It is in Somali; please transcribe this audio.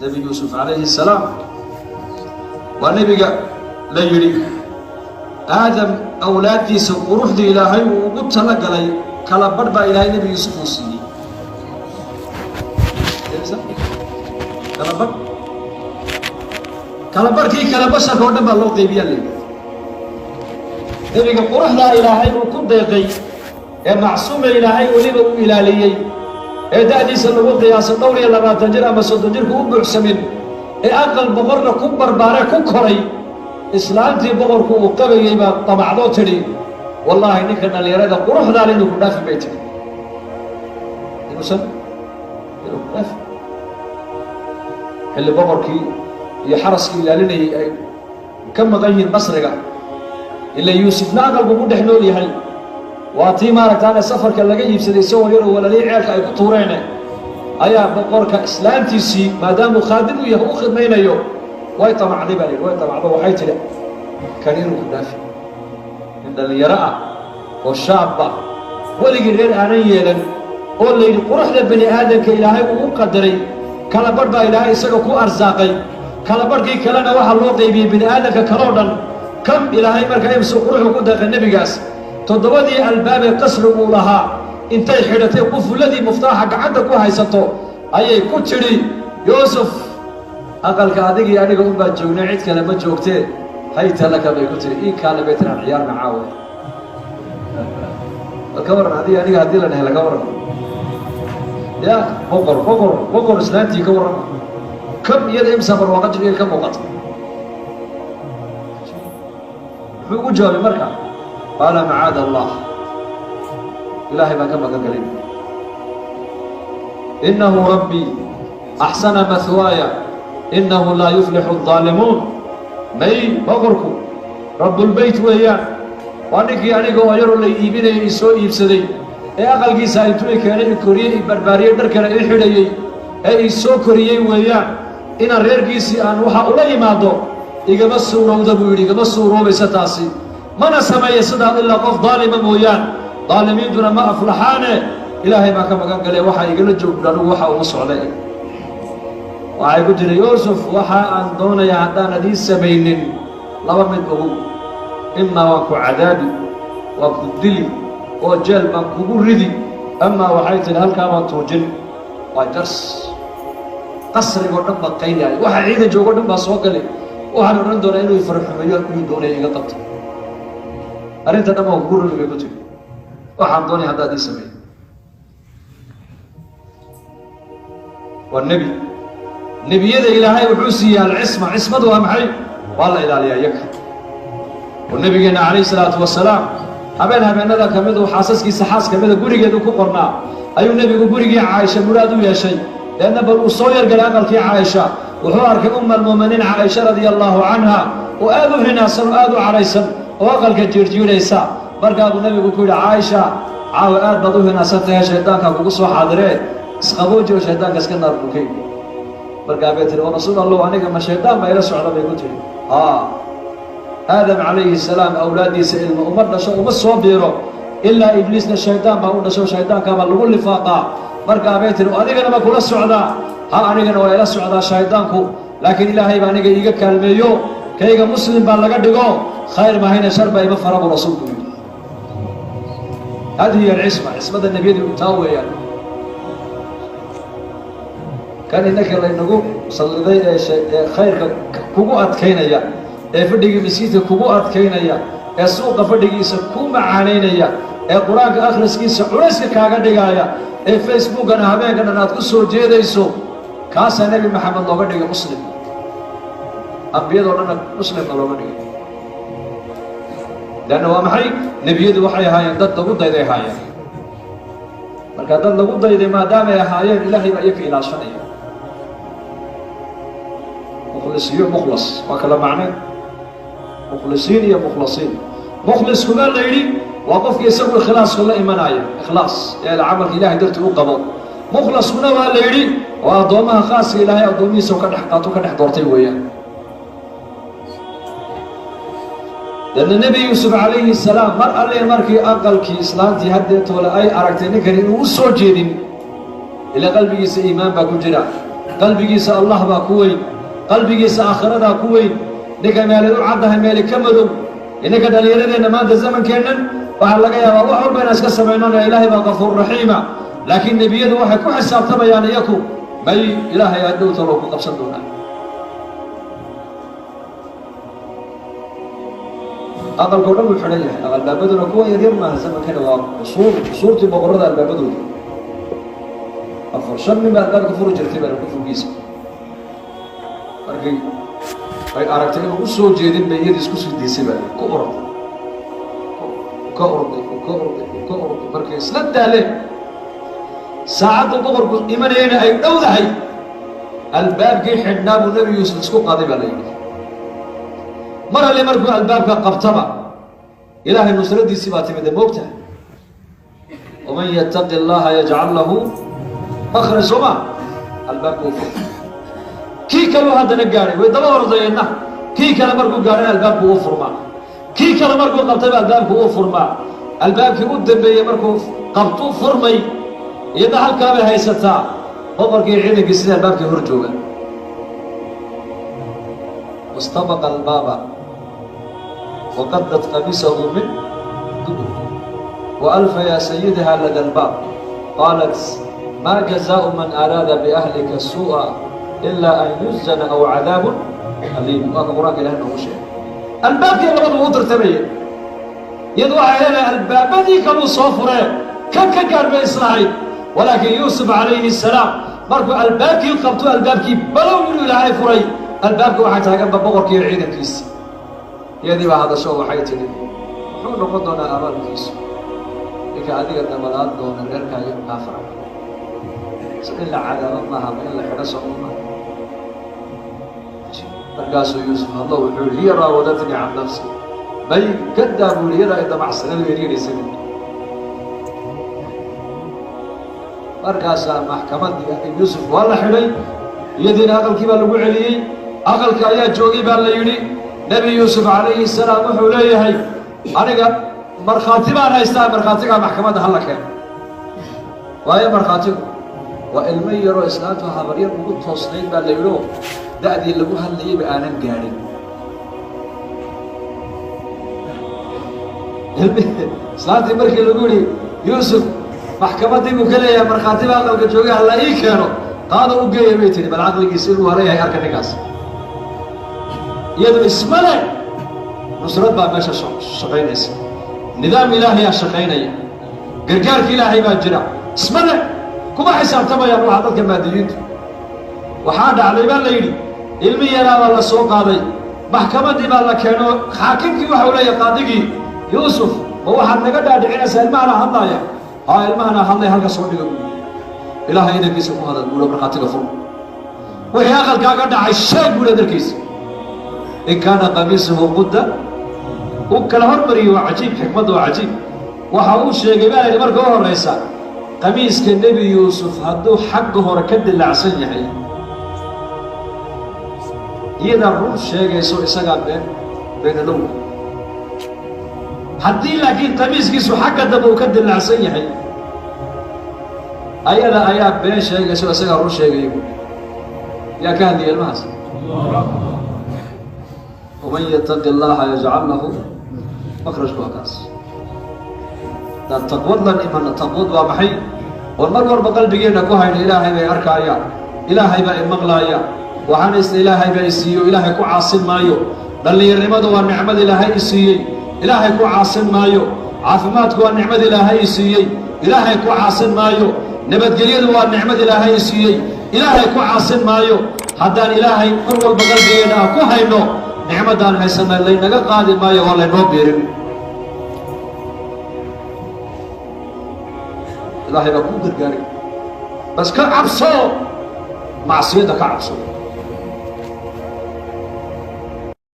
Nebi Yuusuf calayhi salaam waa nebiga la yidhi Aadam awlaaddiisa quruxdii Ilaahay uu ugu tala galay kala badh baa Ilaahay Nebi Yuusuf uu siiyey. Kala badh, kala barhkii kale basharka oo dhan baa loo qaybiyaa la yidhi. Nebiga quruxdaa Ilaahay uu ku deeqay ee macsuuma Ilaahay weliba uu ilaaliyey ee da'diisa lagu qiyaaso dhowr iyo 20 jir ama 30 jirku u buuxsamin ee aqal boqorna ku barbaare ku koray, islaantii boqorku uu qabayey baa damacdoo tidhi, wallaahi ninka dhallinyarada quruxdaale inuu ku dhaafi bay tidhi, inuusan inuu ku dhaafi. Xilli boqorkii iyo xaraskii ilaalinayay ay ka maqan yihiin qasriga, ila Yuusufna aqalku ku dhex nool yahay, waa tii maaragtaane safarka laga iibsaday isagoo yaroo walaalihii ceelka ay ku tuureene, ayaa boqorka islaantiisii maadaamuu khaadim u yahay u khidmaynayo way damacday baa la yidhi. Way damacdo, waxay tidhi, kan inuu ku dhaafi, nin dhallinyaro ah oo shaabba weligii reer aanan yeelan oo la yidhi quruxda bani aadamka Ilaahay uu u qadaray kala badh baa Ilaahay isaga ku arsaaqay, kala badhkii kalena waxaa loo qaybiyey bini aadamka kaloo dhan. Kam Ilaahay markaa imsuu quruxu ku deeqay nebigaas. Toddobadii albaabee qasrigu lahaa intay xidhatay, qufulladii muftaaxa gacanta ku haysato, ayay ku tidhi, Yuusuf, aqalka adigii aniga unbaa joognay, cid kale ma joogtee, hayta laka bay ku tihi, ii kaale bay tiraan ciyaarna caawa. Bal ka warran adigi aniga haddii la dhahay, laga warran ya boqor, boqor, boqor islaantii ka warrama, kam iyada imsa barwaaqa jirkeeda ka muuqata. Muxuu ugu jawaabay marka? Qaala macaada Allah, Ilaahay baan ka magan galay, innahu rabbii axsana mahwaaya innahu laa yuflixu الظaalimuun. May, boqorku rabbulbeyt weeyaan, waa ninkii aniga oo yaroo la iibinayay i soo iibsaday ee aqalkiisa intuu i keenay i koriyey, i barbaariyey, dharkana ii xidhayey ee ii soo koriyey weeyaan. Inaan reerkiisii aan waxa ula imaado igama suurowda buu yidhi, igama suuroobaysa taasi, mana sameeya sidaa ilaa qof daalima mooyaan, daalimiintuna ma aflaxaane, Ilaahay baan ka magan galay, waxaa igala joog anigu waxa uma socday. Waxay ku tiri, Yuusuf, waxa aan doonayaa haddaanad ii samaynin laba mid ogow: imaa waan ku cadaabi, waan ku dili oo jeel baan kugu ridi, amaa waxay tihi halkaa baan tuujin, waa jars, qasrigoo dhan baa qaylaaya, waxa ciidan joogo dhan baa soo galay, waxaan odhan doonaa inuu ifarxumeeyo inuu doonaya iga qabto, arrinta dhan baan kugu ridi bay ku tiri, waxaan doonaya haddaad ii sameeyo. Waa nebi, nebiyada Ilaahay wuxuu siiyey alcisma. Cismadu waa maxay? Waa la ilaaliyaa iyaga. Oo nebigeenna calayhi salaatu wasalaam habeen habeenada ka midu xaasaskiisa xaas ka mida gurigeedu ku qornaa ayuu nebigu gurigii Caaisha muraad u yeeshay. Deedna bal uu soo yargalay aqalkii Caaisha, wuxuu arkay umma almu'miniin Caaisha radia allaahu canha oo aad u hinaasan oo aad u cadhaysan oo aqalka jiirjiiraysa. Markaa buu nebigu ku yidhi, Caaisha, caawa aad baad u hinaasan tahay, shaydaankaa kugu soo xaadiree, isqabooji oo shaydaanka iska naar bukay. Markaa bay tihi, oo rasuul Allow, aniga ma shaydaan baa ila socda? Bay ku tihi, haa, Aadam calayhi salaam awlaaddiisa ilmo uma dhasho, uma soo biiro ilaa Ibliisna shaydaan baa u dhasho, shaydaankaabaa lagu lifaaqaa. Markaa bay tihi, adigana ma kula socdaa? Ha, anigana waa ila socdaa shaydaanku, laakiin Ilaahay baa aniga iiga kaalmeeyo, kayga muslim baa laga dhigo, khayr mahayna shar baa ima fara buu rasuulku yidhi. Hadihi alcisma, cismada nebiyadu taa weeyaan. Kan innaka laynagu salliday ee khayrka kugu adkaynaya, ee fadhigii maskiidka kugu adkaynaya, ee suuqa fadhigiisa ku macaanaynaya, ee qur-aanka akhriskiisa culayska kaaga dhigaaya, ee Facebookana habeenka dhan aad ku soo jeedayso, kaasaa Nebi Maxamed looga dhigay muslim, ambiyadoo dhanna muslimka looga dhigay. Leanna waa maxay? Nebiyadu waxay ahaayeen dad lagu dayday ahaayeen. Marka dad lagu dayday maadaamay ahaayeen, Ilaahay baa iyaka ilaashanaya. Mukhlis iyo mukhlas waa kala macne, mukhlisiin iyo mukhlasiin. Mukhliskuma la yidhi waa qofkii isagu ikhlaaska la imanaya, ikhlaas ee camalka Ilahay dartii u qabo. Mukhlaskuna waa la yidhi waa addoommaha khaaska Ilaahay addoomihiisa ka dhex qaato, ka dhex doortay weeyaan. Deedna Nebi Yuusuf calayhi salaam mar alle markii aqalkii islaantii haddeetoole ay aragtay ninkani inuu u soo jeedin, ila qalbigiisa iimaan baa ku jira. Qalbigiisa Allah baa ku weyn, qalbigiisa aakhiradaa ku weyn. Ninka meelay u caddahay, meeli ka madow. Inninka dhallinyaradeenna maanta zamankeennan waxaa laga yaabaa wax walba inaan iska samaynona, Ilaahay baa kafuur raxiima. Laakiin nebiyadu waxay ku xisaabtamayaan iyaku may Ilaahay adhow taloo ku qabsan doonaa. Aqalkao dhan wuu xidhan yahay, albaabaduna kuwa yaryar maaha zamankana, waa qusuur, qusuurtii boqorrada albaabadooda. 4 5 nin baa albaabka furi jirtay baa kufurgiisa. Markii ay aragtay inuu u soo jeedin bay iyadii isku sii daysay, baa ku orday, ka orday, ka orday, ka orday. Markay isla daaleen, saacadda boqorku imanayana ay dhowdahay, albaabkii xidhnaa buu Nebi Yuusuf isku qaaday baa la yidhi. Mar alle markuu albaabka qabtaba, Ilaahay nusradiisii baa timide. Moogtahay, waman yattaqi allaha yajcal lahu makhraj, soo ma? Albaabka uu furtay, kii kaleu haddana gaadhay, way daba ordayeenna. Kii kale markuu gaadhayna albaabku uu furmaa, kii kale markuu qabtayba albaabku uu furmaa. Albaabkii u dambeeyey markuu qabtu furmay, iyadna halkaabay haysataa boqorkii ciidankii sida albaabkii hor jooga. Wastabaqa albaaba waqadat qamiisahu min dubur waalfa yaa sayidaha lada albaab, qaalat ma jazaau man araada biahlika suu'a ilaa an yuzana aw cadaabun aliim. Waa ka Qur-aanka Ilahay noogu sheegay. Albaabkii labaduba u tartamaya, iyadu waxay leedahay albaabadii kaluu soo furee kan ka gaar bay islahayd. Walaakiin Yuusuf calayhi asalaam markuu albaabkii qabto, albaabkii balow inuu Ilaahay furay, albaabka waxaa taaganba boqorkii iyo ciidankiisi. Iyadii baa hadasho, waxay tidhi muxuu noqon doonaa abaalkiisu ninka adiga dabadaad doona reerkaaga inuu kaa faraxo? So in la cadaabo maaha, ma in la xidho sooma maaha? Markaasuu Yuusuf hadlo, wuxuu yihi hiya raawadatnii can nafsi, may kadaa buu yihi, iyadaa i damacsanadu eryanaysa. Markaasaa maxkamaddii Yuusuf waa la xidhay, iyadiina aqalkii baa lagu celiyey. Aqalka ayaa joogay baa la yidhi. Nebi Yuusuf calayhi salaam wuxuu leeyahay aniga markhaati baan haystaa, markhaatigaa maxkamadda hala keeno. Waayo markhaatigu waa ilmo yaroo islaantu habaryar ugu toosnayd baa la yidhi, oo da'dii lagu hadlayeyba aanan gaadhin. Islaantii markii lagu yidhi Yuusuf maxkamaddii buu ka leeyahay markhaati baa aqalka joogay hala ii keeno, qaada u geeya bay tihi. Bal caqligiisa inuu haleeyahay arka ninkaas, iyadu isma le. Nusrad baa meesha shaqaynaysa, nidaam Ilaahayaa shaqaynaya, gargaarka Ilaahay baa jira. Isma le, kuma xisaabtamayaan waxa dadka maadiyiintu. Waxaa dhacday baa la yidhi, ilmi yaraa baa la soo qaaday, maxkamaddii baa la keeno. Xaakimkii waxa uu leeyahay qaadigii, Yuusuf ma waxaad naga dhaadhicinaysaa ilmahana hadlaaya? Haa, ilmahana hadlay, halka soo dhiga buui. Ilaahay idankiisa ku hadal buulo, markhaatiga fur, wixii aqalkaaga dhacay sheeg buuli darkiisa. In kaana qamiisuhu qudda, uu kala hormariyey. Waa cajiib, xikmadda waa cajiib. Waxa uu sheegay baa yidhi marka u horraysa, qamiiska Nebi Yuusuf hadduu xagga hore ka dilaacsan yahay, iyadaa run sheegayso, isagaa been beenalow. Haddii laakiin qamiiskiisu xagga dambe uu ka dilaacsan yahay, ayada ayaa been sheegayso, isagaa run sheegaya buui. Yaa ka hadlaya ilmahaas? Waman yataqi allaha yajcal lahu makrajku. Waa kaas. Haddaan taqwad lan imana, taqwad waa maxay? Oon mar walba qalbigeenna ku hayno Ilaahay bay arkaaya, Ilaahay baa imaqlaaya, waxaan ista Ilaahay baa isiiyo, Ilaahay ku caasin maayo. Dhallinyarnimadu waa nicmad Ilaahay i siiyey, Ilaahay ku caasin maayo. Caafimaadku waa nicmad Ilaahay i siiyey, Ilaahay ku caasin maayo. Nabadgelyadu waa nicmad Ilaahay i siiyey, Ilaahay ku caasin maayo. Haddaan Ilaahay mar walba qalbigeenna aan ku hayno, nicmaddaan haysanna laynaga qaadi maayo, waa laynoo biirin. Ilaahay baa kuu gargaaray. Bas ka cabso macsiyadda, ka cabso.